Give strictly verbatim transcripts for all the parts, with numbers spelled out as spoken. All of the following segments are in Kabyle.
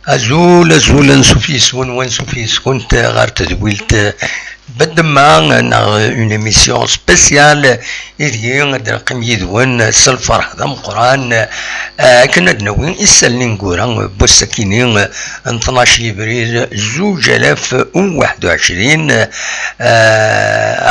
Azul, azul, ansuf yes-wen, wansuf yes-kunt ɣer tedwilt Bedemma, neɣ une émission spéciale, ideg ad d-neqqim yid-wen s lferḥ d ameqqran, akken ad d-nawi isallen ineggura n wass-akini n tnac yebrir zuǧ alaf u waḥed u ɛecrin.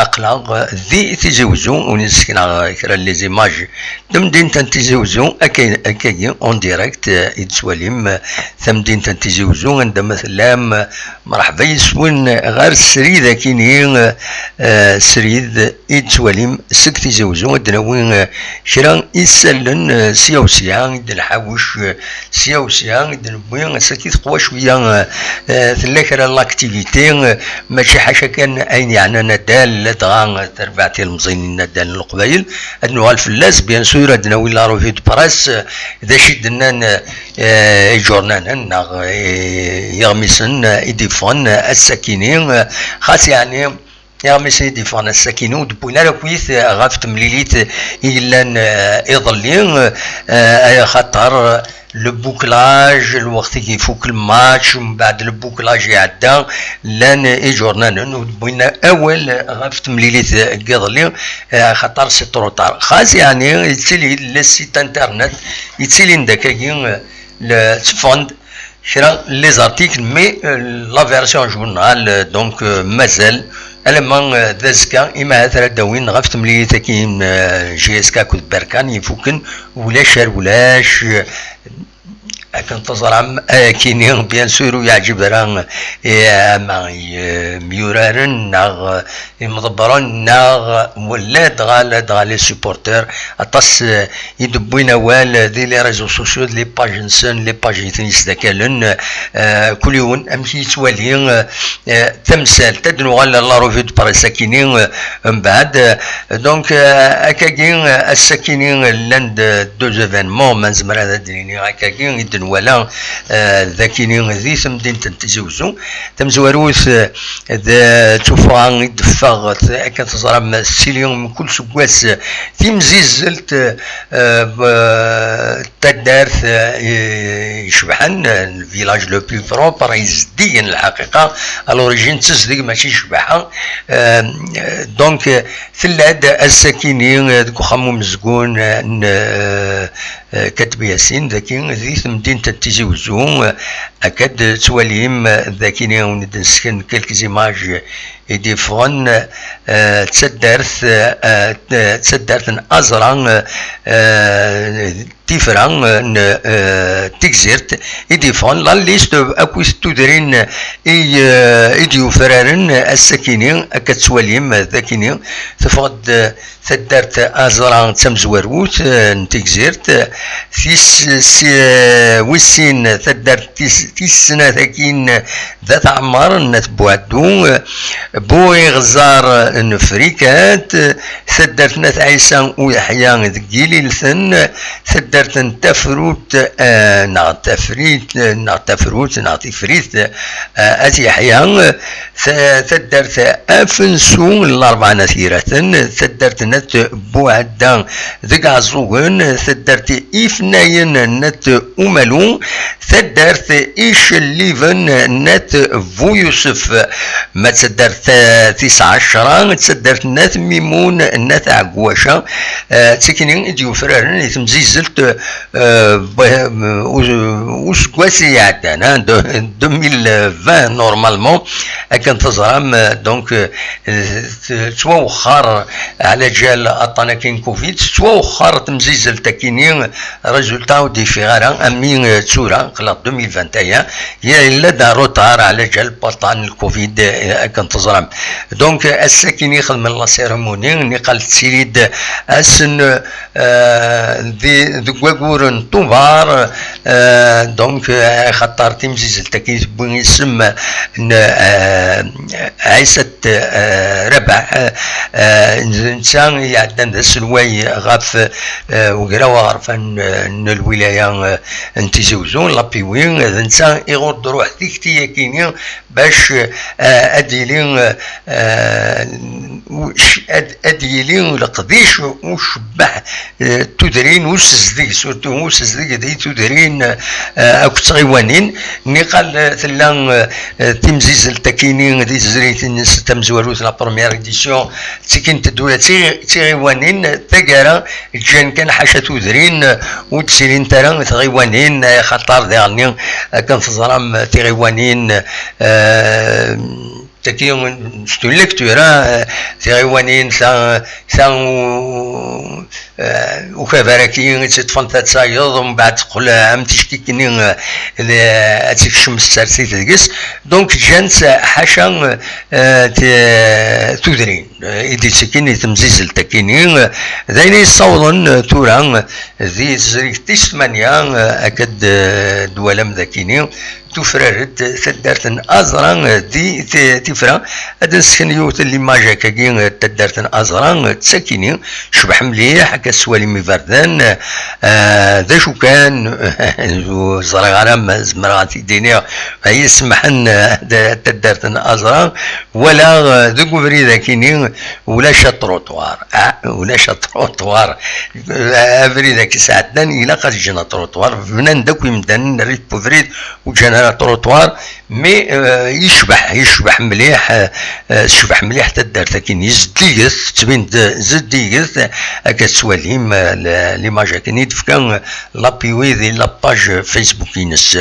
Aql-aɣ di Tizi Wezzu, ur nessekneɣ kra n les images tamdint n Tizi Wezzu, akka, akkagi, en direct, eh, i d-tettwalim, eh, tamdint n Tizi Wezzu, anda ma tellam, eh, mreḥba yes-wen ɣer srid akini, eh, eh, srid i d-tettwalim seg Tizi Wezzu, ad d-nawi, eh, kra isallen, eh, sya u sya, i d-nḥawec, eh, sya u sya, i d-newwi, ass-agi teqwa cwiya, eh, eh, tella kra n l'activité, eh, mačči ḥaca kan ayen yeɛnan adal, ladɣa, eh, tarbaɛt ilemẓiyen n adal n Leqbayel, ad nuɣal fell-as, bien sûr, ad d-nawi la revue de presse, d acu i d-nnan, eh, iǧurnanen neɣ, eh, iɣmisen, eh, i d-iffɣen, eh, ass-akini, eh, xas yeɛni iɣmisen i d-iffɣen ass-akini ur d-wwin ara akk-it, eh, ɣef temlilit i yellan, eh, iḍelli, eh, ay axaṭer le bouclage, lweqt i ifuk lmatch, mbeɛd le bouclage iɛedda, llan iǧurnanen ur d-wwin awal ɣef temlilit n yiḍelli, eh, axaṭer c'est trop tard. Xas yeɛni yettili-d le site internet, yettilin-d akkagi, eh, le, tteffɣen-d kra n les articles, mais, euh, la version journal, euh, donc, euh, mazal alamma, euh, d azekka, imi ahat ara d-awin ɣef temlilit-agi n, euh, J S K akked Berkan, ifuken, ulac ar ulac, euh, akken teẓram, ayakini, bien sûr, ur yeɛǧib ara, eh, ama i, eh, myuraren neɣ, eh, imḍebbren neɣ, wala dɣa, ladɣa les supporters, aṭas, eh, i d-wwin awal, eh, di les réseaux sociaux, d les pages-nsen, les pages i ten-yesdakalen, eh, kul yiwen amek i yettwali, eh, eh, tamsalt. Ad nuɣal la revue de presse akini, eh, mbeɛd. Eh, donc, eh, akkagi, eh, ass-akini llan-d deux événements, ma nezmer ad d-nini akkagi, i d-nwala, eh, d akini di temdint n Tizi Wezzu. Tamezwarut, eh, d tuffɣa i d-teffeɣ, t-, akken teẓram, tessili mkul seggas timzizzelt, eh, b-, taddart, eh, icebḥen, eh, le village le plus propre, izeddigen lḥaqiqa, à l'origine d tezdeg mačči ccbaḥa. Eh, donc, eh, tella-d ass-akini, eh, deg uxxam umezgun, eh, n, eh, eh, Kateb Yasin, daki di temdint n Tizi Wezzu, eh, akka d-tettwalim, eh, dakini wen-d-nesken quelques images i d-iffɣen, eh, d taddart, eh, eh, d taddart n Aẓra, eh, eh, Tifra, eh, n, eh, Tigzirt, i d-iffɣen la liste akkit tudrin i, eh, i d-yufraren ass-akini, akka d-tettwalim, eh, dakini, teffeɣ-d, eh, taddart Aẓra d tamezwarut, eh, n Tigzirt, tis, si, eh, wis sin taddart tis, tis snat akin d At Ɛmar n At Buɛeddu, Bu Iɣẓar n Frikat, taddart n At Ɛisa u Yeḥya deg Yililten, taddart n Tafrut, eh, neɣ Tafrit, neɣ Tafrut, neɣ Tifrit, eh, At Yeḥya, ta-, taddart Afensu n Larebɛa n At Yiraten, taddart n At Buɛedda deg Ɛeẓẓugen, taddart Ifnayen n At Umalu, taddart Icelliben n At Bu Yusef, ma d taddart, eh, tis ɛecra, d taddart n At Mimun n At Ɛegwaca, eh, d tikni i d-yufraren i temzizzelt, eh, b-, u-, useggas i iɛeddan, hein, de, deux mille vingt normalement, akken teẓram, eh, donc, eh, t-, tettwawexxer ɛla ǧal aṭṭan-agi n Covid, tettwawexxer temzizzelt-agi-nni, résultat ur d-yeffiɣ ara, ami, eh, d tura, aql-aɣ deux mille vingt et un, Ya, yella-d retard ɛla ǧal paṭṭan n covid, eh, akken teẓram. Donc, ass-akin i xedmen la cérémonie, niqal tettili-d ass n, eh, di, deg wagur n Tubeṛ, eh, donc, eh, xaṭer timzizzelt-agi tewwi isem n, eh, Ɛisat, eh, Rabaḥ, eh, netta i iɛeddan d aselway ɣef, eh, ugraw aɣerfan, eh, n lwilaya, eh, n Tizi Uzzu, l'A P W, d netta i ɣur d-ruḥ tikti-yakini bac, eh, ad yili, eh, uc-, ad, ad yili leqdic ucebbeḥ, eh, tudrin usezdeg, surtout usezdeg di tudrin, eh, akked tɣiwanin. Niqal, eh, tella, eh, timzizzelt-akini di tezrigt-nnes tamezwarut, la première édition, ttikint-d ula d ti-, d tiɣiwanin, taggara ǧǧan kan ḥaca tudrin, ur d-ttilint ara tɣiwanin, axaṭer diɣenni akken teẓram tiɣiwanin, eh, tagi, c'est une lecture, hein, eh, tiɣiwanin, ta, ta u-, eh, ukabar-agi i tt-iṭṭfen ad tayeḍ, mbeɛd teqqel am tickik-nni, eh, ad tekcem tsertit deg-s. Donc, ǧǧan-tt ḥaca, eh, ti-, tudrin, eh, i d-ittekkin i temzizzelt-akini, eh, d ayen i yessawḍen, eh, tura, eh, di tezrigt tis tmanya, eh, akka d-, eh, d-twalam dagini, tufrar-d taddart n Aẓra, eh, di t-, Tifra. Ad d-nesken yiwet n l'image akkagi, eh, taddart n Aẓra, eh, d takini, tecbeḥ mliḥ, akka tettwalim iberdan, eh, d acu kan, ur ẓriɣ ara ma zemreɣ ad t-id-iniɣ, ay semḥen, eh, d-, taddart n Aẓra, wala, eh, deg ubrid akini, ulac aṭruṭwar. Ah, ulac aṭruṭwar. Abrid akka sɛeddan, ilaq ad ǧǧen aṭruṭwar. Bnan-d akk imdanen, rrif n ubrid, ur ǧǧan ara aṭruṭwar. Mais, euh, yecbeḥ, yecbeḥ mliḥ, euh, euh, tecbeḥ mliḥ taddart-agi. Zeddiget, tettbin-d zeddiget, akka tettwalim, euh, le-, l'image akken i d-tefka, euh, l'A P W di la page Facebook-ines.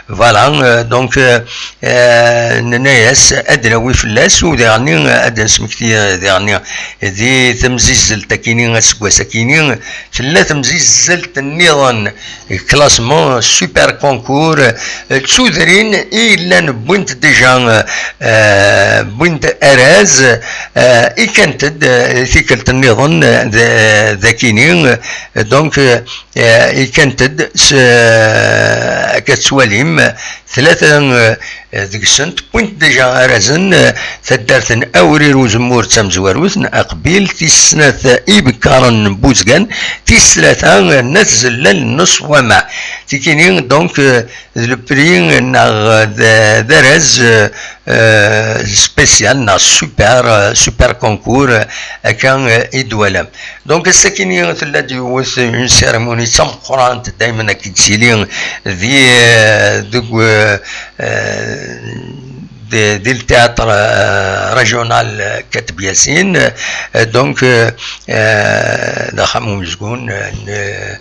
Voilà, euh, donc, euh, euh, nenna-yas ad d-nawi fell-as, u diɣenni, euh, ad d-nesmekti, euh, diɣenni di temzizzelt-akini, aseggas-akini, tella temzizzelt nniḍen, classement super concours, euh, d tudrin i yellan wwint déjà, euh, euh, wwint arraz, euh, i kkant-d, euh, tikkelt nniḍen, euh, d-, dakini, euh, donc, euh, euh, i kkant-d s, euh, akka tettwalim, tlata, euh, deg-sent, wwint déjà arrazen, eh, taddart n Awrir Uzemmur d tamezwarut n Aqbil, tis snat, eh, Ibekkaren n Buzgan, tis tlata, eh, Nat Zellal n Ṣwamaɛ. Tikini, donc, eh, d le prix neɣ d, d arraz, eh, eh, spécial neɣ super, eh, super concours, eh, akka, eh, i d-twalam. Donc, ass-akini tella-d yiwet, une cérémonie d tameqqrant, daymen akken tettili di, deg, eh, di, di le théâtre, eh, régional, eh, Kateb Yasin. Eh, donc, eh, eh, d axxam umezgun, eh, n, eh,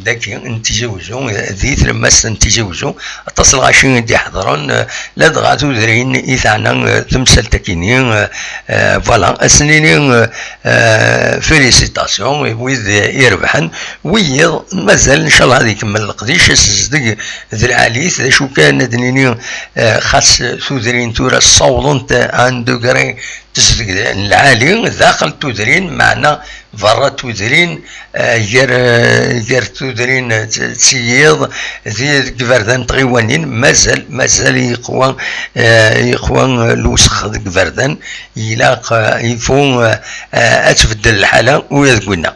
dagi, n Tizi Uzzu, eh, di tlemmast n Tizi Uzzu. Aṭas n lɣaci i d-iḥeḍren, eh, ladɣa tudrin i teɛna, eh, temsalt-akini, eh, eh, voilà, ad sen-nini, eh, eh, félicitations i wid irebḥen. Wiyiḍ, mazal, ncallah, ad ikemmel leqdic, asezdeg d lɛali-t, d acu kan ad d-nini, eh, xas tudrin tura ssawḍent à un degré tezdeg n lɛali, daxel tudrin, meɛna berra tudrin, eh, gar, eh, gar tudrin, eh, d, d tiyiḍ, di, deg iberdan n tɣiwanin, mazal, mazal yeqwa, eh, yeqwa, eh, lewsex deg iberdan, ilaq, eh, il faut, eh, eh, ad tbeddel lḥala, ula deg winna.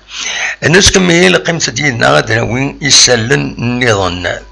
Nettkemmil, qqimet-d yid-neɣ ad nawi isallen nniḍen.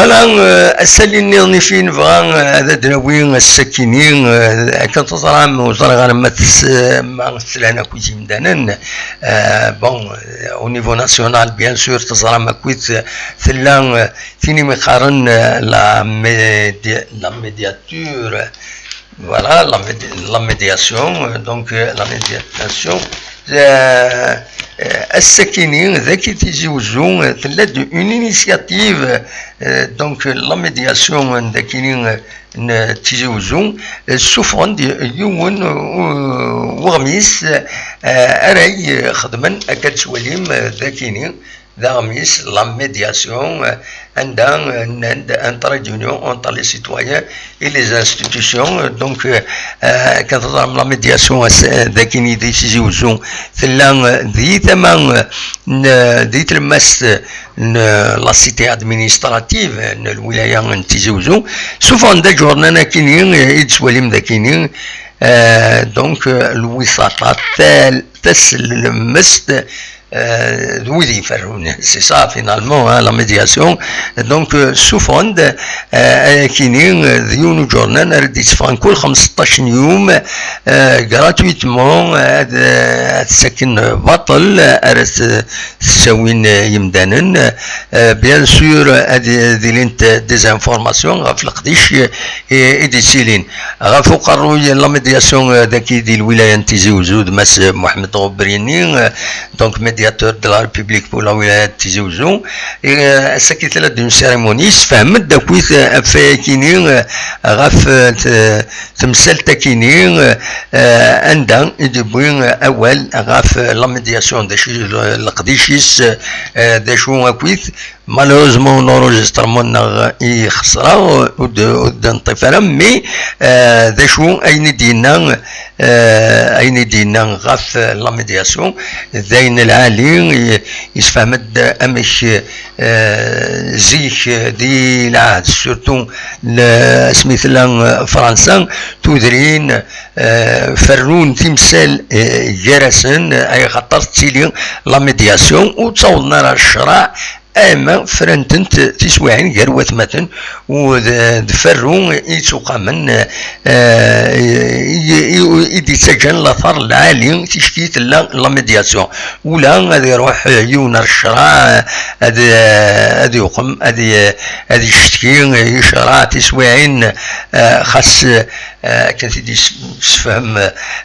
Voilà, euh, ass-a nniḍen i fi nebɣa, euh, ad d-nawi ass-akini, euh, akken teẓram, ur ẓriɣ ara ma tes-, ma slan akk yimdanen. Euh, bon, euh, au niveau national, bien sûr, teẓram akkit, euh, tella, euh, tin imi qqaren, euh, la médi-, la médiature, voilà, la médi-, la médiation, euh, donc, euh, la médiation, euh, euh, ass-akini, dagi Tizi Uzzu, euh, tella-d une initiative, euh, donc, euh, la médiation, euh, dakini, euh, n Tizi Uzzu, euh, ssufɣen-d yiwen, euh, weɣmis, euh, ara ixedmen akka tettwalim, euh, dakini, d aɣmis, la médiation, euh, anda, euh, nnan-d un trait d'union entre les citoyens et les institutions. Euh, donc, euh, euh, akken teẓram, la médiation, euh, dakini di Tizi Uzzu, tella, euh, di tama, euh, n, di tlemmast n, euh, la cité administrative, euh, n lwilaya n Tizi Uzzu. Ssufɣen-d aǧurnan akini, euh, i d-tettwalim dakini, euh, donc, euh, lwisaṭa tal-, taslemmest, euh, d wid iferrun. C'est ça, finalement, hein, la médiation. Donc, euh, ssufɣen-d, euh, ayakini, euh, d yiwen uǧurnan ara d-yesseffɣen kul xemseṭṭac n yum, euh, gratuitement, euh, ad, euh, ad t-sakin baṭel, euh, ara s-, s-awin, euh, yimdanen. Euh, bien sûr, ad, ad ilint des informations ɣef leqdic, euh, i, i d-yettilin. Ɣef uqerruy n la médiation, euh, dagi di lwilaya n Tizi Uzzu d Mass Mohamed Ɣubrini, euh, donc médiateur de la République pour la wilaya de Tizi Uzzu. Et, euh, ass-agi tella-d une cérémonie, yessefhem-d akkit, euh, ɣef wayakini, euh, ɣef, euh, t-, temsalt-akini, euh, euh, anda i d-yewwi, euh, awal ɣef, euh, la médiation, d acu, euh, leqdic-is, euh, d acu akkit. Malheureusement, l'enregistrement-nneɣ yexṣer, ur d-, ur d-neṭṭif ara, mais, euh, d acu ayen i d-yenna, euh, ayen i d-yenna ɣef, euh, la médiation, d ayen lɛali, i-, yessefhem-d amek, euh, zik, euh, di lɛahd, surtout le-, asmi tella, euh, Fransa, tudrin, euh, ferrun timsal, euh, gar-asen, euh, ay xaṭer tettili la médiation, ur ttawḍen ara ccṛeɛ, ama frant-tent tiswiɛin gar watmaten, u d, d ferru i yettuqamen, eh, i, i, i d-yettaǧǧan later lɛali, ticki tella la médiation. Ula ad iruḥ yiwen ar ccṛeɛ, ad, ad yuqem, ad i-, ad yecteki i ccṛeɛ tiswiɛin, eh, xas, eh, akken t-id-yessefhem,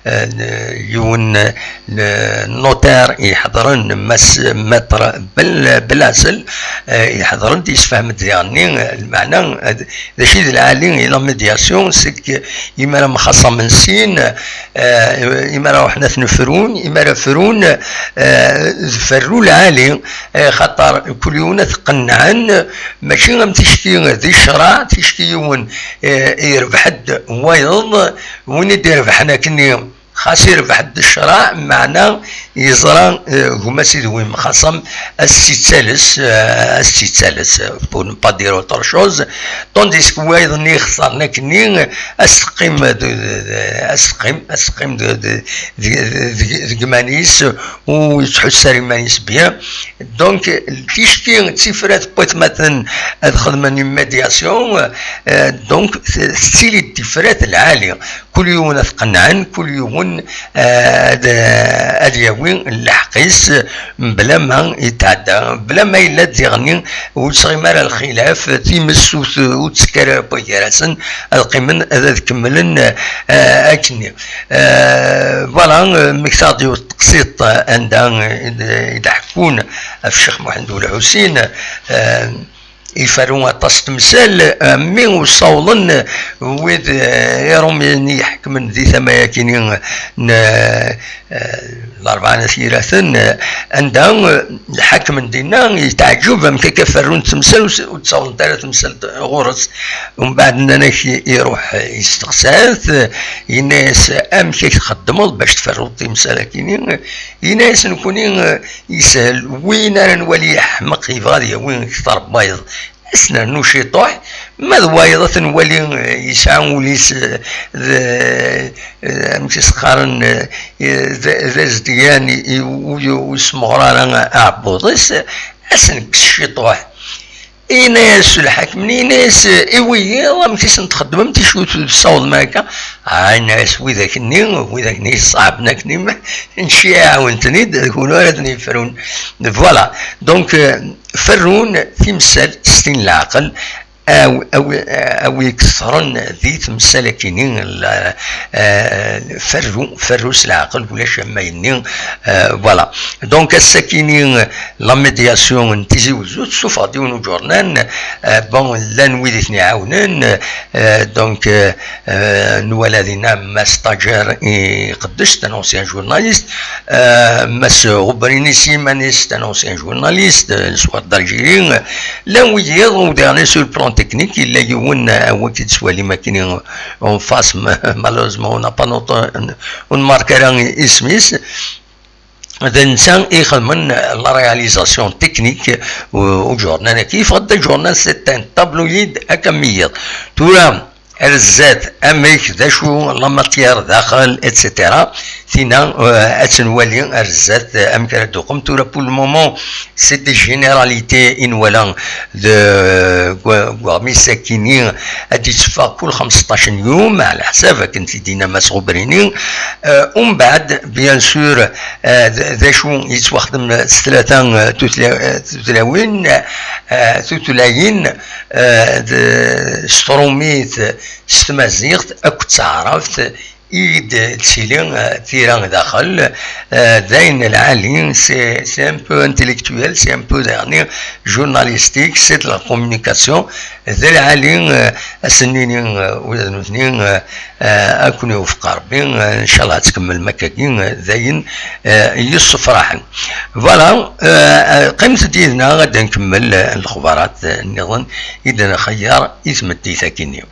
eh, yiwen, eh, notaire iḥeḍren, Mass Maître Bel-, Belasel, eh, iḥeḍren-d, yessefhem-d diɣenni, eh, lmeɛna, eh, d acu i d lɛali i la médiation, c'est que imi ara mxaṣamen sin, eh, imi ara ruḥen ad ten-frun, imi ara frun, eh, d ferru lɛali, eh, xaṭer kul yiwen ad t-qennɛen, mačči am ticki di ccṛeɛ, ticki yiwen, eh, irbeḥ-d wayeḍ, win i d-irebḥen akkenni, xas irbeḥ-d ccṛeɛ, meɛna yeẓra, eh, gma-s i d wi mxaṣam, ad s-tt-ittales, eh, ad s-tt-ittales, eh, pour ne pas dire autre chose. Tandis que wayeḍ-nni ixeṣren akkenni, eh, ad s-teqqim d, d, d, ad s-teqqim, ad s-teqqim d, d, d, d, d, deg iman-is, ur yettḥussu ara iman-is bien. Donc, ticki d tifrat n watmaten ad xedmen une médiation, euh, donc, t-, tettili-d tifrat lɛali. Kul yiwen ad t-qennɛen, kul yiwen, euh, ad, ad yawi lḥeqq-is, mebla ma yetɛedda, mebla ma yella diɣenni ur yesɣim ara lxilaf, times ur t-, ur tettekk ara gar-asen, ad qqimen, ad, ad kemmlen, euh, akkenni. Euh, voilà, euh, mmektaɣ-d yiwet teqsiṭ, euh, anda, euh, i d-, i d-ḥekkun ɣef Ccix Muḥend U Lḥusin, euh, iferru aṭas n temsal, euh, mi ur ssawḍen wid, euh, iṛumyen i iḥekmen di tama-yakini n, euh, Larebɛa n At Yiraten, euh, anda, euh, lḥakem n dinna yetɛeǧǧeb amek akka ferrun temsal ur s-, ur d-ssawḍent ara temsal ɣur-s. Umbeɛd nnan-ak i-, iruḥ yesteqsa-t, yenna-yas: "Amek i txeddmeḍ bac tferruḍ timsal-akini?" Yenna-yas: "Nekuni, eh, yeshel, win ara nwali yeḥmeq yebɣa ad yawi kter n wayeḍ, ad s-nernu ciṭuḥ, ma d wayeḍ ad t-nwali, eh, yesɛa ul-is, eh, d, eh, amek i s-qqaren, eh, d, d azedgan, i, i, ur, ur yesmeɣra ara aɛebbuḍ-is, ad s-nekkes ciṭuḥ." Yenna-yas lḥakem-nni, yenna-yas: "I wiyiḍ, amek i sen-txeddmem, ticu tessawḍem akka?" Ah, yenna-yas: "Widak-nni, widak-nni yeṣɛaben akken, n cciɛa-wen-ten-id, d kunwi ara ten-yefrun." Voilà. Donc, euh, ferrun timsal s tin leɛqel, awi, awi, awi kessren di temsal-akini, la, euh, ferru, ferru s leɛqel, ulac am ayenni, euh, voilà. Donc, ass-akini, la médiation n Tizi Wezzu tessufeɣ-d yiwen uǧurnan, euh, bon, llan wid i ten-iɛawnen, euh, donc, euh, euh, nwala dinna Mass Taǧer Iqeddec, un ancien journaliste, euh, Mass Ɣubrini s yiman-is, un ancien journaliste, euh, l'histoire d'Algérie, euh, llan wiyiḍ, au dernier sur le plan technique, yella yiwen, euh, wagi d-swalim akini en face, ma-, malheureusement, on n'a pas notre, on ne marque rien isem-is. D netta i ixedmen la réalisation technique u, uǧurnan-agi. Yeffeɣ-d aǧurnan, c'est un tabloïd akamiyyiḍ. Tura, ar zdat, amek, d acu, la matière daxel, et cetera. Tina, euh, ad tt-nwali ar zdat, euh, amek ara d-tuqem. Tura, pour le moment, c'est des généralités i nwala d, deg, deg uɣmis-akini, ad d-itteffeɣ kul xemseṭṭac n yum, ɛla ḥsab akken t-id-yenna Mass Ɣubrini. Euh, umbeɛd, bien sûr, euh, d, d acu yettwaxdem s tlata, euh, tutla-, euh, tutlawin, euh, tutlayin, euh, d, s trumit, s tmaziɣt akked taɛrabt, i d-tettili, euh, tira daxel, euh, d ayen lɛali, c'est, c'est un peu intellectuel, c'est un peu, daɣen, journalistique, c'est de la communication, d lɛali, euh, ad s-nini, euh, ula d nutni, euh, euh, ad ken-iwefeq Rebbi, euh, ncallah ad tkemmlem akkagi, euh, d ayen, euh, yessefraḥen. Voilà, euh, euh, qqimet-d yid-neɣ ad nkemmel, euh, lexbarat, euh, nniḍen i d-nxeyyer i tmeddit-agi-nni.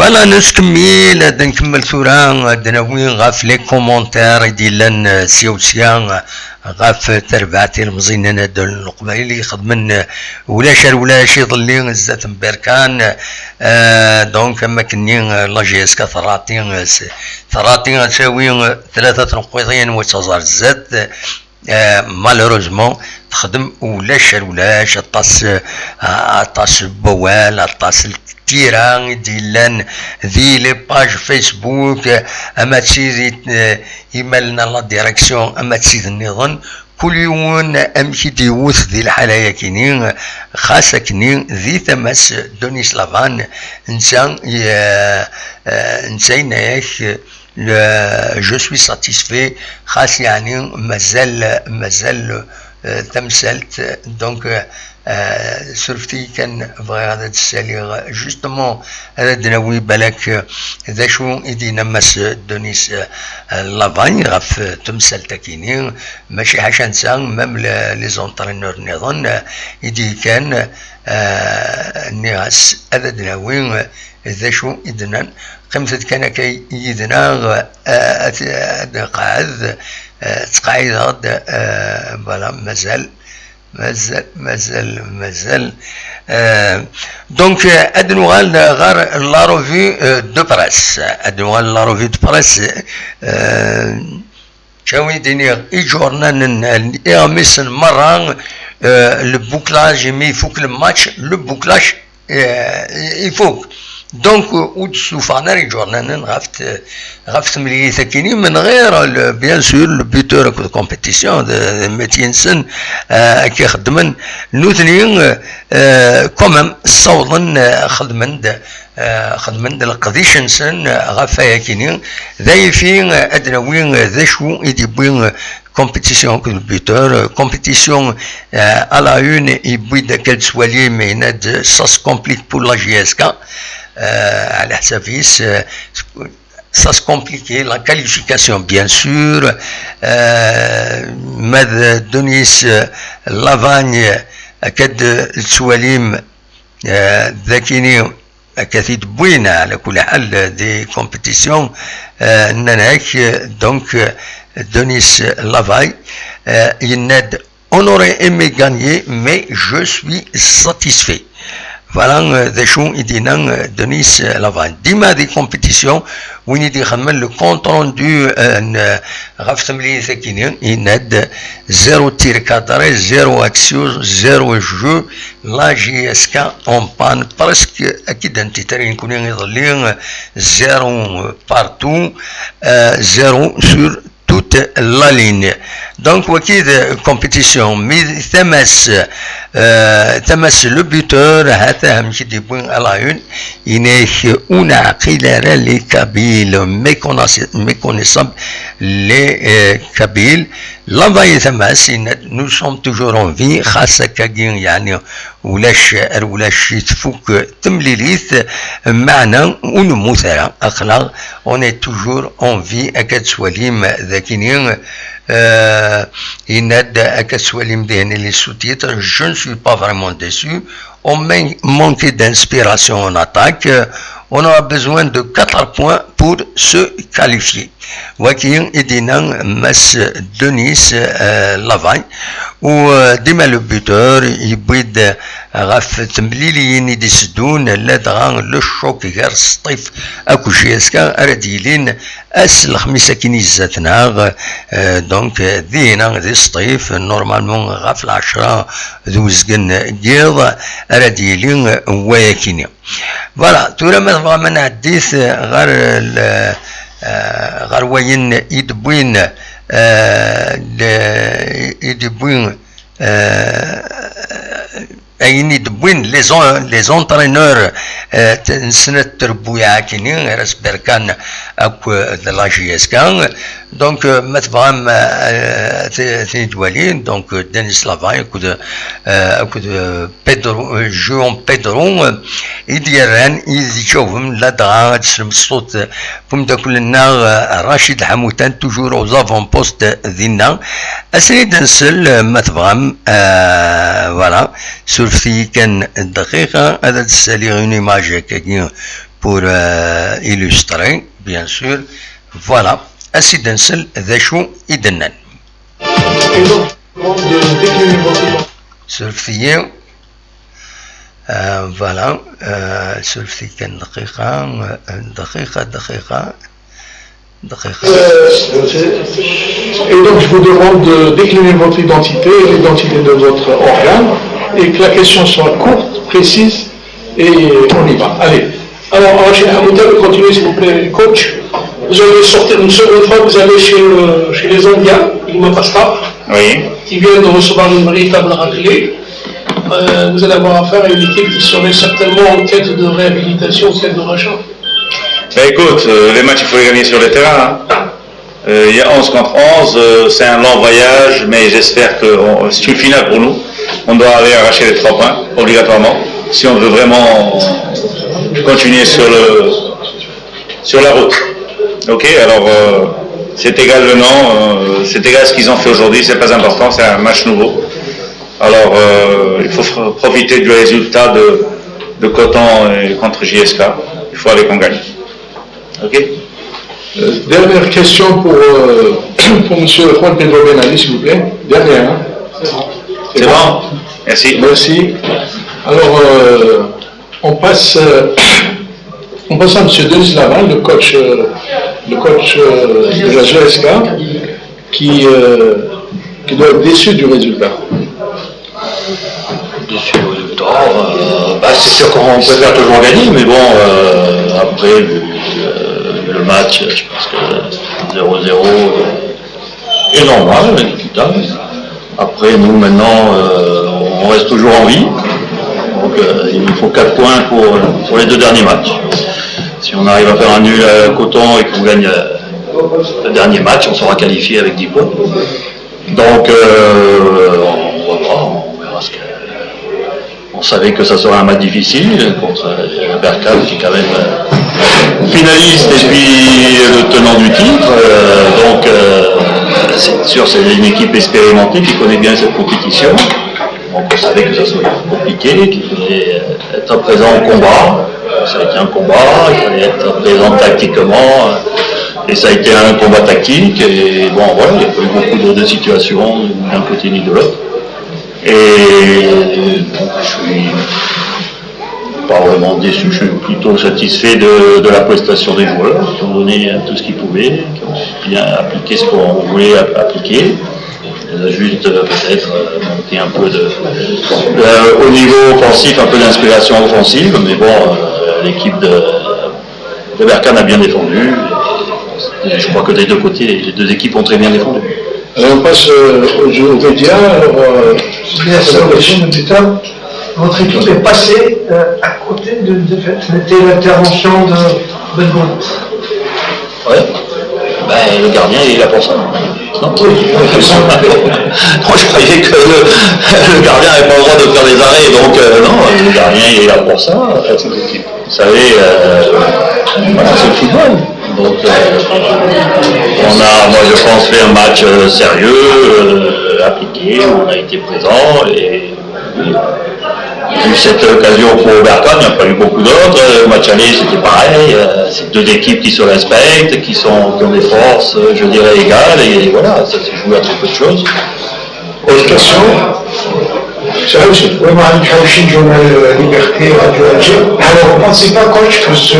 Voilà, nettkemmil, ad nkemmel tura, ad nawi ɣef les commentaires i d-yellan, eh, sya u sya, eh, ɣef terbaɛt ilemẓi n Anadal n Leqbayel i ixedmen, eh, ulac ar ulac iḍelli zdat n Berkan, eh, donc, am akken-nni, eh, la J S K terraṭi, eh, s-, terraṭi ad tawi, eh, tlata tneqqiḍin u ad taẓ ar zdat, eh, Eh, malheureusement, texdem ulac ar ulac, aṭas, eh, aṭas n wawal, aṭas n tira i d-yellan di les pages Facebook, eh, ama d tid, eh, i ma llan la direction, ama d tid nniḍen, kul yiwen amek i d-yewwet di lḥala-yakini, xas akkenni di tama-s Denis Lavan, netta, eh, eh, netta yenna-yak, Le, je suis satisfait, xas yeɛni mazal, mazal, euh, tamsalt, donc, euh, surfet-iyi kan, bɣiɣ ad d-ssaliɣ, justement, ad d-nawi balak, euh, d acu i d-yenna Mass Denis, euh, Lavagne ɣef, euh, temsalt-akini, mačči ḥaca netta, même le, les entraîneurs nniḍen, euh, i d-yekkan, euh, nniɣ-as ad d-nawi, euh, d acu i d-nnan. Qqimet-d kan akka yid-neɣ, eh, ad, ad nqeɛɛed, eh, ttqeɛɛideɣ-d, eh, voilà, mazal, mazal, mazal, mazal. Eh, donc, eh, ad nuɣal ɣer la revue, eh, de presse. Ad nuɣal la revue de presse, eh, Ttawi d-iniɣ iǧurnanen, iɣmisen merra, euh, le bouclage, imi ifuk le match, le bouclage, euh, ifuk. Donc, ur d-stufaɣen ara iǧurnanen ɣef t-, ɣef temlilit akkin-nni, min ɣir, le, bien sûr, le buteur akked compétition, d, d métier-nsen, euh, akka i xeddmen. Nutni, euh, quand même, ssawḍen, euh, xedmen-d, euh, xedmen-d leqdic-nsen, euh, ɣef wayagi-nni. D ayagi, euh, ad d-nawi, euh, d acu i d-yewwi, euh, compétition akked le buteur, euh, compétition, euh, à la une, yewwi-d akka d-tettwalim, yenna-d, ça se complique pour la J S K, euh, ɛla ḥsab-is, euh, ça se complique, la qualification, bien sûr, euh, ma d Denis, euh, Lavagne, akka d-tettwalim, euh, d akini, akka t-id-wwin, ɛla kulli ḥal, di compétition, euh, nnan-ak, euh, donc, euh, Denis Lavagne, euh, yenna-d, on aurait aimé gagner, mais je suis satisfait. Voilà, euh, d acu i d-yenna, euh, Denis, euh, Lavagne. Dima di compétition, win i d-ixedmen le compte rendu, euh, n, ɣef temlilit akini, yenna-d zéro tir cadré, zéro action, zéro jeu, la J S K en panne, presque, akka i d-nnan titrin-nkni iḍelli, zéro partout, euh, zéro sur toute la ligne. Donc, wagi d compétition, mais tama-s, euh, tama-s le buteur, ha-t-a amek i d-yewwi à la une, yenna-ak ur neɛqil ara les Kabyles, méconnaissa-, méconnaissables les, euh, Kabyles. Lavagne tama-s, yenna-d, nous sommes toujours en vie, xas akkagi, yeɛni, ulac, ar ulac i tfuk temlilit, meɛna ur nemmut ara, aql-aɣ, on est toujours en vie, akka tettwalim d akini, euh, yenna-d, akka tettwalim dihin les sous-titres, je ne suis pas vraiment déçu, on man-, manque d'inspiration en attaque, on aura besoin de quatre points pour se qualifier. Wagi i d-yenna Mass Denis, euh, Lavagne, u, euh, dima le buteur yewwi-d ɣef temliliyin i d-iteddun, ladɣa le choc gar Sṭif akked J S K ara d-yilin ass n lexmis akkin i zdat-neɣ, euh, donc, euh, dihina di Sṭif, normalement ɣef lɛecra d uzgen n yiḍ ara d-yili wayakini. Voilà, tura ma tebɣam ad nɛeddit ɣer l-, eh, ɣer wayen i d-wwin, eh, l-, i d-wwin, eh, ayen i d-wwin les en-, les entraîneurs, eh, t-, n snat trebbuyaɛ akini, Aras Berkan akked la J S K. Donc, euh, ma tebɣam, euh, t-, t-, twalin, donc, euh, Denis Lavagne akked, euh, akked, euh, Pedro, euh, João Pedro, euh, i d-yerran, i d-iǧawben, ladɣa ad teslem ṣṣut, euh, n umeddakel-nneɣ, euh, Rachid Ḥamutan, toujours aux avant-postes, euh, dinna. Ad sen-id-nsel, euh, ma tebɣam, euh, voilà, surfet-iyi kan dqiqa, ad d-ssaliɣ une image akkagi pour, euh, illustrer, bien sûr. Voilà, ad s-id-nsel d acu i d-nnan. Surfet-iyi. Euh, voilà, euh, surfet-iyi kan dqiqa, euh, dqiqa, dqiqa, dqiqa. Euh, et donc, je vous demande de décliner votre identité et l'identité de votre organe, et que la question soit courte, précise, et on y va. Allez. Alors, Rachid Hamouda, vous continuez, s'il vous plaît, coach. Vous allez sortir une seconde fois, vous allez chez, euh, chez les Indiens, Lima Pasca, oui, qui viennent de recevoir une véritable raclée. Euh, vous allez avoir affaire à une équipe qui serait certainement en quête de réhabilitation, en quête de rachat. Ben écoute, euh, les matchs, il faut les gagner sur le terrain, hein. Euh, il y a onze contre onze, euh, c'est un long voyage, mais j'espère que on- c'est une finale pour nous. On doit aller arracher les trois points, obligatoirement, si on veut vraiment continuer sur le, sur la route. Ok, alors, euh, c'est égal le nom, euh, c'est égal ce qu'ils ont fait aujourd'hui, c'est pas important, c'est un match nouveau. Alors, euh, il faut fr- profiter du résultat de, de Coton et contre J S K. Il faut aller qu'on gagne. Ok ? Euh, dernière question pour, euh, pour monsieur Juan Pedro Ben Ali, s'il vous plaît. Dernière, hein ? C'est bon ? Merci. Merci. Alors, euh, on passe, euh, on passe à monsieur Denis Lavagne, le coach, euh, le coach, euh, de la J S K, qui, euh, qui doit être déçu du résultat. Sur le temps, euh, bah, c'est sûr qu'on préfère toujours gagner, mais bon, euh, après, vu, euh, le match, je pense que zéro zéro est normal, équitable. Après, nous, maintenant, euh, on reste toujours en vie. Donc, euh, il nous faut quatre points pour, pour les deux derniers matchs. Si on arrive à faire un nul à Coton et qu'on gagne, euh, le dernier match, on sera qualifié avec dix points. Donc, euh, on va voir, on verra ce que. On savait que ça serait un match difficile contre, euh, Berkane, qui est quand même, euh, finaliste et puis le tenant du titre. Euh, donc, euh, c'est sûr, c'est une équipe expérimentée qui connaît bien cette compétition. Donc, on savait que ça serait compliqué, qu'il fallait, euh, être présent au combat. Ça a été un combat, il fallait être présent tactiquement, euh, et ça a été un combat tactique. Et bon, voilà, il n'y a pas eu beaucoup de, de situations, d'un côté ni de l'autre. Et donc, je suis pas vraiment déçu, je suis plutôt satisfait de, de la prestation des joueurs, qui ont donné tout ce qu'ils pouvaient, qui ont bien appliqué ce qu'on voulait app- appliquer. Il y a juste, euh, peut-être, euh, manqué un peu de, euh, au niveau offensif, un peu d'inspiration offensive, mais bon, euh, l'équipe de, de Berkane a bien défendu. Et je crois que des deux côtés, les deux équipes ont très bien défendu. Alors on passe, euh, au jeu au média. Alors, euh, bien sûr, le jeu de buteur. Votre équipe est passée, euh, à côté de, de fait. C'était l'intervention de Belmont. Ouais. Ben, le gardien, il est là pour ça. Non ? Oui. Moi, je croyais que le, le gardien n'avait pas le droit de faire des arrêts. Donc, euh, non, le gardien, il est là pour ça. Vous savez, euh, voilà, c'est le football. Donc, euh, on a, moi, je pense, fait un match, euh, sérieux, euh, appliqué. On a été présent et j'ai eu cette occasion pour Berkane, il n'y a pas eu beaucoup d'autres. Euh, match aller, c'était pareil. Euh, c'est deux équipes qui se respectent, qui, sont, qui ont des forces, euh, je dirais, égales. Et voilà, ça s'est joué à très peu de choses. Autre question ? C'est vrai, c'est vraiment une Haouchi, Journal, euh, Liberté, Radio Alger. Alors, vous ne pensez pas, coach, que ce,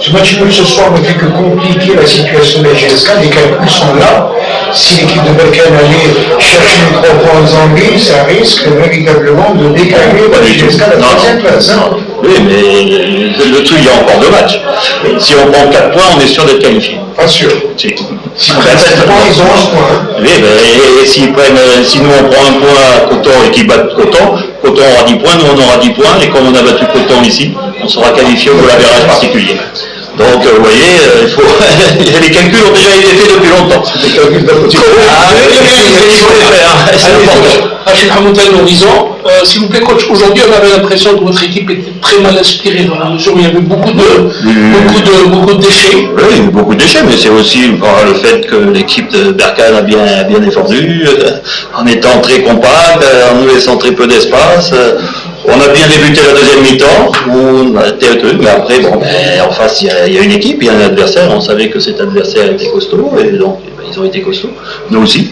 ce match nul ce soir ne fait que compliquer la situation de la J S K ? Les calculs sont là. Si l'équipe de Berkane allait chercher les trois points aux Anglais, ça risque véritablement de décaler la J S K de la troisième place, hein. Oui, mais le truc, il y a encore deux matchs. Si on prend quatre points, on est sûr d'être qualifié. Pas sûr. Si. Si on prend quatre points, ils ont onze points, hein. Oui, mais et, et s'ils prennent, euh, si nous on prend un point à Coton et qu'ils battent Coton, Coton aura dix points, nous on aura dix points, et comme on a battu Coton ici, on sera qualifié au goal average particulier. Donc, euh, vous voyez, euh, il faut les calculs ont déjà été faits depuis longtemps. Les calculs de la politique. Ah oui, oui, oui, mais il faut les faire, hein. C'est important. Achille Hamilton, Horizon, euh, s'il vous plaît, coach, aujourd'hui on avait l'impression que votre équipe était très mal inspirée dans la mesure où il y avait beaucoup de, beaucoup de, beaucoup de déchets. Oui, il y a eu beaucoup de déchets, mais c'est aussi par le fait que l'équipe de Berkane a bien, bien défendu, euh, en étant très compacte, euh, en nous laissant très peu d'espace. Euh, on a bien débuté la deuxième mi-temps, où on a été un peu, mais après, bon, ben, en face, il y, a, il y a une équipe, il y a un adversaire. On savait que cet adversaire était costaud, et donc, eh ben, ils ont été costauds. Nous aussi.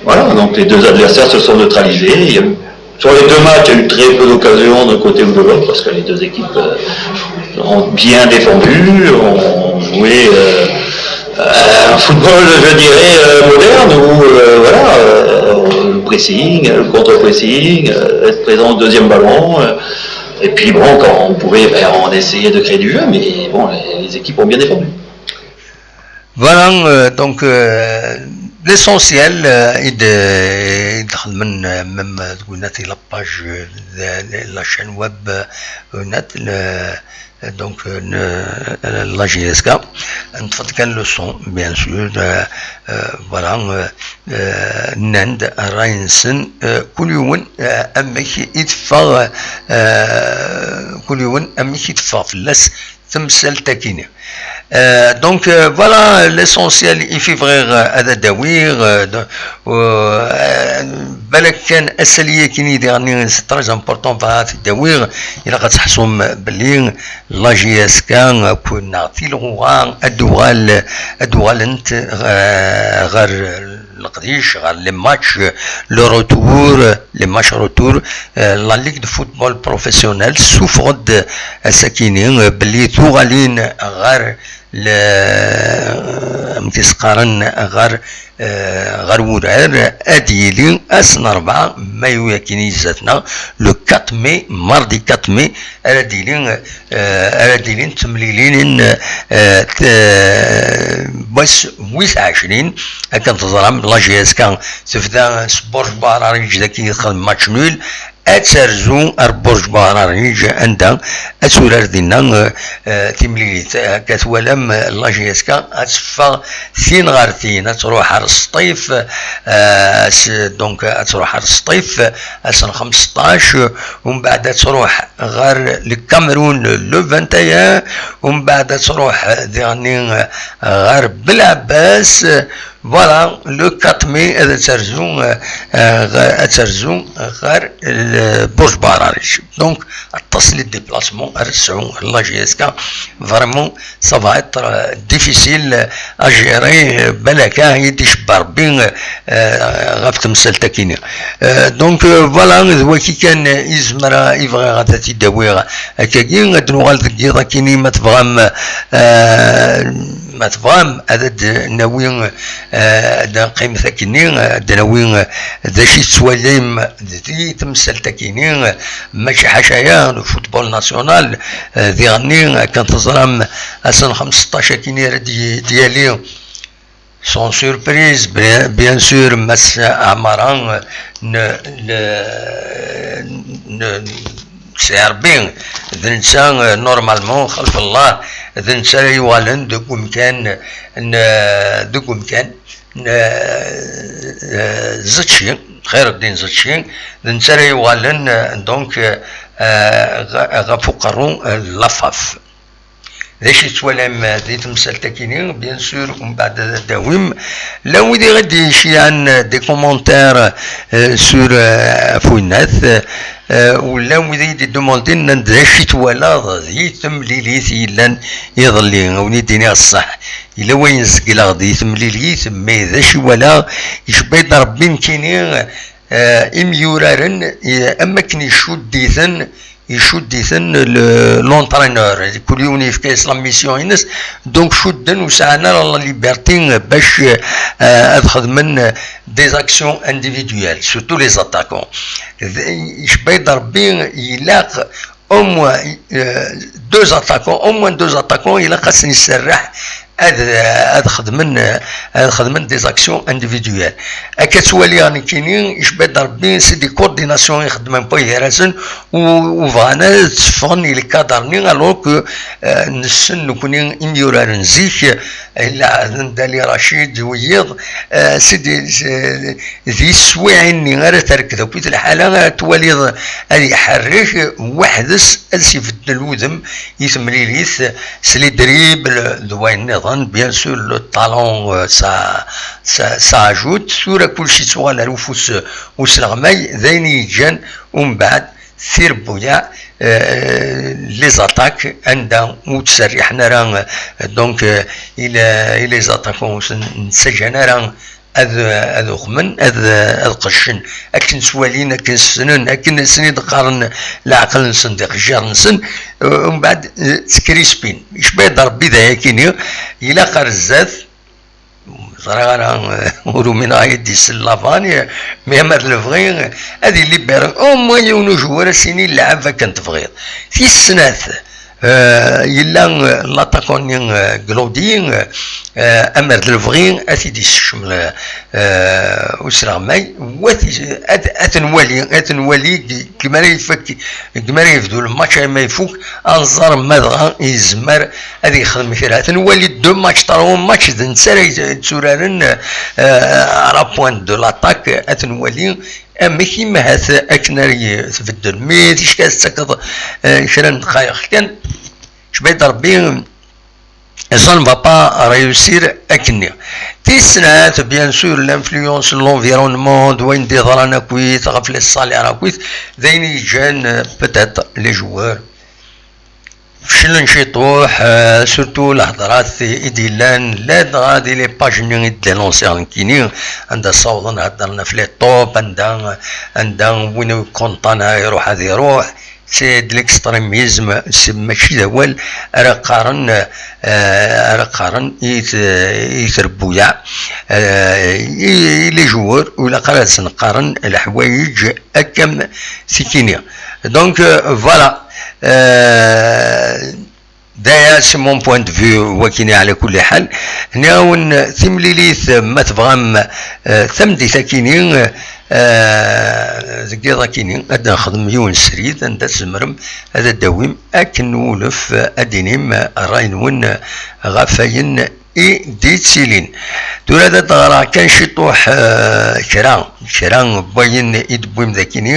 Voilà, donc les deux adversaires se sont neutralisés. Il y a eu, sur les deux matchs, il y a eu très peu d'occasions d'un côté ou de l'autre, parce que les deux équipes, euh, ont bien défendu, ont joué, euh, euh, un football, je dirais, euh, moderne, où, euh, voilà, euh, le pressing, le contre-pressing, euh, être présent au deuxième ballon. Euh, et puis bon, quand on pouvait, ben, on essayait de créer du jeu, mais bon, les, les équipes ont bien défendu. Voilà, euh, donc, euh, l'essentiel, euh, i d-, i d-xedmen, euh, même, euh, deg winat i la page, euh, de, de la chaîne web, euh, winat, le, donc, euh, ne, euh, la J S K, neṭṭef-d kan le son, bien sûr, euh, euh, voilà, euh, euh, nnan-d ṛṛay-nsen, euh, kul yiwen, euh, amek i teffeɣ, euh, kul yiwen amek i teffeɣ fell-as temsalt-agi-nni. Euh, donc, euh, voilà l'essentiel i fi bɣiɣ, euh, ad d-awiɣ, euh, de, euh, balak kan asali-agi-nni diɣenni, c'est très important, bɣiɣ ad t-id-awiɣ, ilaq ad teḥṣum belli la J S K, euh, neɣ tilɣuɣa ad d-uɣal, ad d-uɣalent, euh, ɣer leqdic, ɣer les matchs, euh, le retour, euh, les matchs retour, euh, la Ligue de football professionnel tessufeɣ-d, euh, ass-agi-nni, euh, belli tuɣalin ɣer amek i s-qqaren, ɣer eh, ɣer wurar, ad yili ass n rebɛa, mayu akin i zdat-neɣ, le quatre mai, mardi quatre mai, ara d-ilin, eh, ara d-ilin temlilin, eh, t-, wass wis ɛecrin, akken teẓram, la J S K tebda s Borj Bahraridj dagi, txedm match nul, ad terzu ar Borj Bahraridj, anda ad turar dinna, eh, eh, timlilit. Akka twalam, eh, la J S K ad teffeɣ tin ɣer tin, ad truḥ ar Sṭif, eh, s-, donc ad truḥ ar Sṭif, eh, ass n xemseṭṭac, eh, umbeɛd ad truḥ ɣer le Cameroun le vingt et un, umbeɛd ad truḥ, eh, diɣenni, eh, ɣer Belɛebbas, eh, voilà, le quatre mai ad terzu, eh, eh, ɣ-, ad terzu ɣer, eh, Borj Bahraridj. Donc, aṭas les déplacements ara tesɛu la J S K, vraiment, ça va être, euh, difficile à gérer, euh, balak ad yi-d-icebbeṛ Rebbi, euh, ɣef temsalt-akini. Euh, donc, euh, voilà, d waki kan, euh, i zemreɣ, i bɣiɣ ad t-id-awiɣ akkagi, ad nuɣal deg yiḍ akini, ma tebɣam, euh, ma tebɣam, ad d-nawi, eh, ad nqim takini, ad d-nawi, eh, d acu i tettwalim di temsalt-akini, eh, mačči ḥaca-ya, le football national, eh, diɣenni, akken teẓram, ass n xemseṭṭac akini ara d-, d-yali, sans surprise, bien, bien sûr, Mass Ɛmara, eh, n-, n-, n-, Sɛi Rebbi, d netta, eh, normalement, xalef Allah, d netta ara yuɣalen deg umkan n, deg umkan n, eh, Zetci, Xaireddin Zetci, d netta ara yuɣalen, eh, donc, eh, ɣ-, ɣef uqerru, eh, n Lafaf. D acu i tettwalam, eh, di temsalt-akini, bien sûr, umbeɛd ad d-awim. Llan wid i ɣ-d-yeceyɛen, eh, des commentaires, eh, sur, eh, ɣef winnat, eh, u llan wid i yi-d-idumandin, nnan-d: "D acu i twalaḍ di temlilit yellan iḍelli?" A wen-id-iniɣ ṣṣeḥ, yella wayen zegleɣ di temlilit, mais d acu i walaɣ, icebba-yi-d Rebbi nekkini, eh, imyuraren, eh, am akken icudd-iten, icudd-iten le, l'entraîneur. Kul yiwen yefka-yas la mission-ines. Donc, cudden, ur sɛan ara la liberté bac, eh, ad xedmen des actions individuelles, surtout les attaquants. D-, icebba-yi-d Rebbi, ilaq au moins, euh, deux attaquants, au moins deux attaquants, ilaq ad sen-iserreḥ ad, ad xedmen, ad xedmen des actions individuelles. Akka ttwaliɣ nekkini, icebba-yi-d Rebbi, c'est des coordinations i xeddmen pas gar-asen, u, u bɣan ad tteffɣen i lkadr-nni, alors que, euh, nessen nekkni imyuraren n zik, illa ɛedden Dali Racid, wiyiḍ, euh, c'est des, c'est, di teswiɛin-nni ara terked akkit lḥala, ara twaliḍ ad iḥerrek weḥd-s, ad s-ibeddel udem i temlilit, s les dribbles d wayen nniḍen, bien sûr, le talent, euh, ça, ça, ça ajoute. Tura kulci yettuɣal ar ufus, euh, usleɣmay, d ayen i yeǧǧan umbeɛd tirebbuyaɛ, euh, les attaques, anda ur ttserriḥen ara, euh, donc, euh, i la-, i les attaquants ur sen-, nettaǧǧan ara ad, ad uxmen, ad, ad qeccen, akken ttwalin, akken ssnen, akken sen-id-qqaren leɛqel-nsen d iqejjar-nsen, eh, umbeɛd, eh, ttkrispin. Icebba-yi-d Rebbi d ayakini, ilaq ar zdat, ẓriɣ ara, eh, ur umineɣ ad yi-d-isel Lavani, mais ama d lebɣi, ad iliberi au moins yiwen ujewwer, ad s-yini lɛeb akken tebɣiḍ. Tis snat, Euh, yella, euh, l'attaquant-nni, euh, Glodi, euh, euh, amer d lebɣi, ad t-id-yessekcem, euh, usreɣmay, u ad t-, ad, ad t-nwali, ad t-nwali deg, deg mi ara ifak, deg mi ara yebdu lmatch, arma ifuk, ad nẓer ma dɣa yezmer ad yexdem kra. Ad t-nwali deux matchs, trois matchs, d netta ara yetturaren, euh, à la pointe de l'attaque, ad t-nwali, amek i mahat akken ara yi-, tbeddel. Mi ticki ad tettakeḍ, eh, kra n ddqayeq kan, icebba-yi-d Rebbi, ça ne va pas réussir akkenni. Tis snat, bien sûr, l'influence n l'environnement, d wayen d-yeḍran akkit, ɣef les salaires akkit, d ayen i yeǧǧan, eh, peut-être les joueurs Feclen ciṭuḥ, euh, surtout lehḍrat i d-yellan, ladɣa di les pages-nni i d-dénoncer nekkini, anda ssawḍen heddren ɣef les taupes, anda, anda win ur ikunṭan ara iruḥ ad iruḥ. C'est de l'extrémisme, c'est, mačči d awal ara qqaren, euh, ara qqaren i t-, i trebbuyaɛ, euh, i, i les joueurs, ur ilaq ara ad sen-qqaren leḥwayeǧ akka am tikini. Donc, euh, voilà. Euh, Daya, c'est mon point de vue, wakini, ɛla kulli ḥal. Nniɣ-awen, timlilit, ma tebɣam, euh, tameddit akini, euh, deg yiḍ akini, ad nexdem yiwen srid, anda tzemrem ad d-tawim akken wulef, ad d-tinim ṛṛay-nwen ɣef wayen i d-yettilin. Tura ad d-ɣreɣ kan ciṭuḥ, euh, kra, kra n wayen i d-tewwim d akini,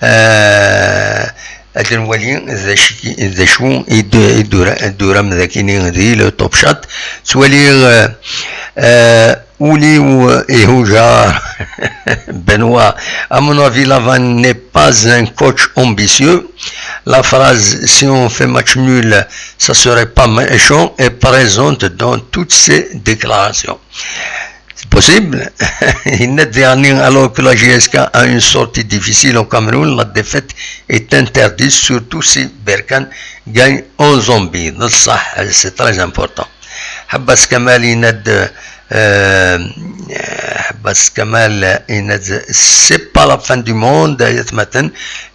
euh, ad nwali d acu, d acu i d-, i d-ura-, i d-turam d akini di le Top Chat. Ttwaliɣ, euh, euh, ul-iw ihujar. Benoît, à mon avis, Lavan n'est pas un coach ambitieux. La phrase « si on fait match nul, ça serait pas méchant » est présente dans toutes ses déclarations. C'est possible. Il net dernier, alors que la J S K a une sortie difficile au Cameroun, la défaite est interdite, surtout si Berkane gagne en Zambie. C'est très important. Habbas Kamal, il net, euh, Habbas Kamal, il net, c'est pas la fin du monde.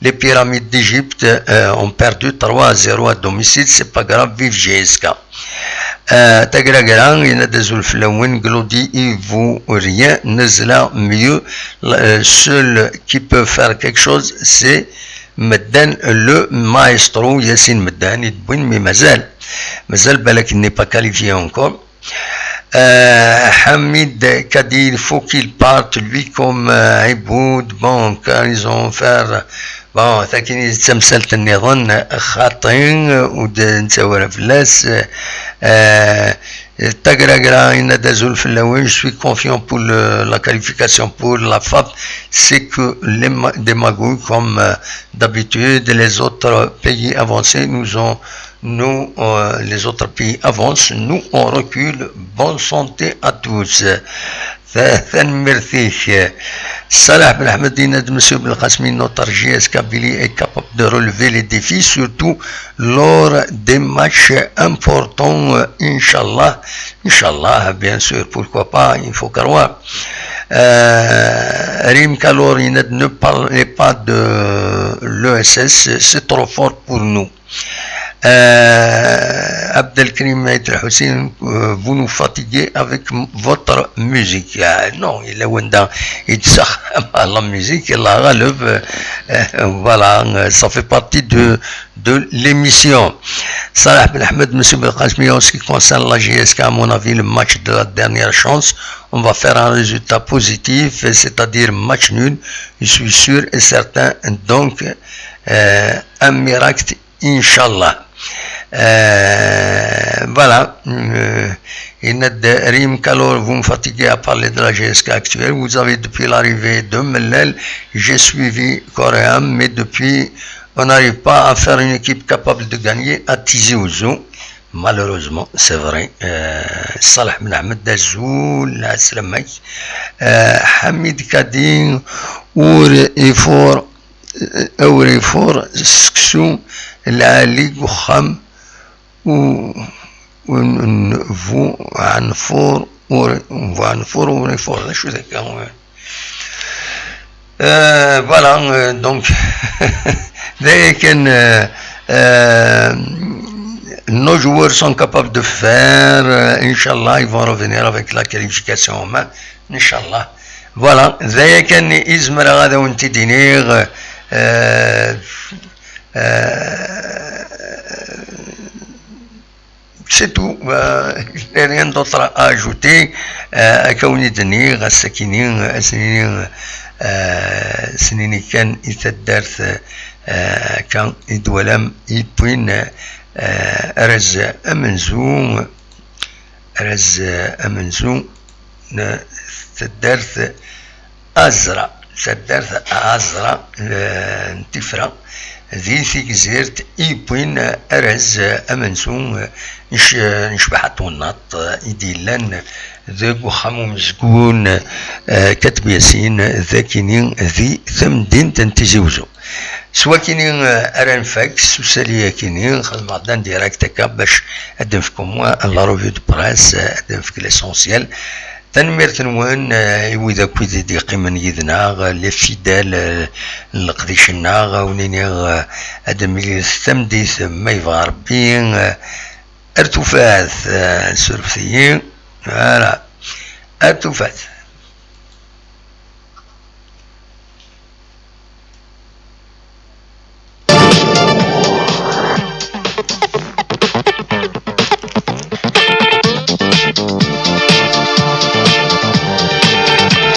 Les pyramides d'Égypte, euh, ont perdu trois à zéro à domicile, c'est pas grave, vive J S K. Euh, Tagragra, il net, azul fell-awen, Glody, il vaut rien, Nezla, mieux. Euh, celui qui peut faire quelque chose, c'est Meddan, le maestro Yassine Meddan, il, oui, mais mazal. Mazal, balak, il n'est pas qualifié encore. Euh, Hamid Kadir, faut qu'il parte, lui comme, euh, Iboud. Bon, quand ils ont fait, bon, takini d tamsalt nniḍen, xaṭi, ur d-nettawi ara fell-as. Euh, Tagragra, il net, azul fell-awen, je suis confiant pour le, la qualification pour la FAP, c'est que les ma-, des magouilles comme, euh, d'habitude, les autres pays avancés nous ont, nous, euh, les autres pays avancent, nous on recule. Bonne santé à tous. Tanemmirt-ik. Salah Ben Ahmed, il net, Monsieur Belkacem, notre J S Kabylie est capable de relever les défis, surtout lors des matchs importants, euh, Inch'Allah. Inch'Allah, bien sûr, pourquoi pas, il faut croire. Euh, Rim Kalor, il net, ne parlez pas de l'E S S, c'est trop fort pour nous. Euh, Abdelkrim Maître Hussein, euh, vous nous fatiguez avec m-, votre musique. Ah, non, il est Wenda, il sort la musique, il la relève, euh, euh, voilà, euh, ça fait partie de, de l'émission. Salah Ben Ahmed, Monsieur Belkacem, en ce qui concerne la J S K, à mon avis, le match de la dernière chance, on va faire un résultat positif, c'est-à-dire match nul, je suis sûr et certain. Donc, euh, un miracle, Inch'Allah. Euh, voilà. Euh, il net, Rim Kalor, vous me fatiguez à parler de la J S K actuelle. Vous avez, depuis l'arrivée de Mellal, j'ai suivi Coréam, mais depuis, on n'arrive pas à faire une équipe capable de gagner à Tizi Ouzou. Malheureusement, c'est vrai. Euh, Salah Ben Ahmed, azul, ɛeslama-k. Euh, Hamid Kadi, ur ifuṛ, ur ifuṛ seksu lɛali deg uxxam, u, u, n-, bu ɛenfur ur, bu ɛenfur ur ifuṛ. D acu d akka? Euh, voilà, euh, donc, d aya kan, euh, euh, nos joueurs sont capables de faire, euh, Inch'Allah, ils vont revenir avec la qualification en main, Inch'Allah. Voilà, d aya kan i zemreɣ ad awen-t-id-iniɣ, euh, euh, c'est tout. Euh, je n'ai rien d'autre à ajouter. Euh, akka i d-nniɣ, ass-akini, ass-nni, euh, ass-nni kan i taddart, euh, akka i d-twalam, i wwin, euh, arraz amenzu, arraz amenzu n taddart Azra. taddart Aẓra n Tifra, di Tigzirt i yewwin arraz amenzu n Cbaḥa Twennaṭ i d-yellan deg uxxam umezgun Kateb Yasin, d akini di temdint n Tizi Uzzu. S wakini ara nfak s usali akini, xedmeɣ-d un direct akka bac ad d-nefk au moins la revue de presse, ad d-nefk l'essentiel. Tanemmirt-nwen i wid akk i d-yeqqimen yid-neɣ, les fidèles n leqdic-nneɣ, a wen-iniɣ ad d-nemlilet tameddit ma yebɣa Rebbi. Ar tufat, surfet-iyi. Voilà. Ar tufat.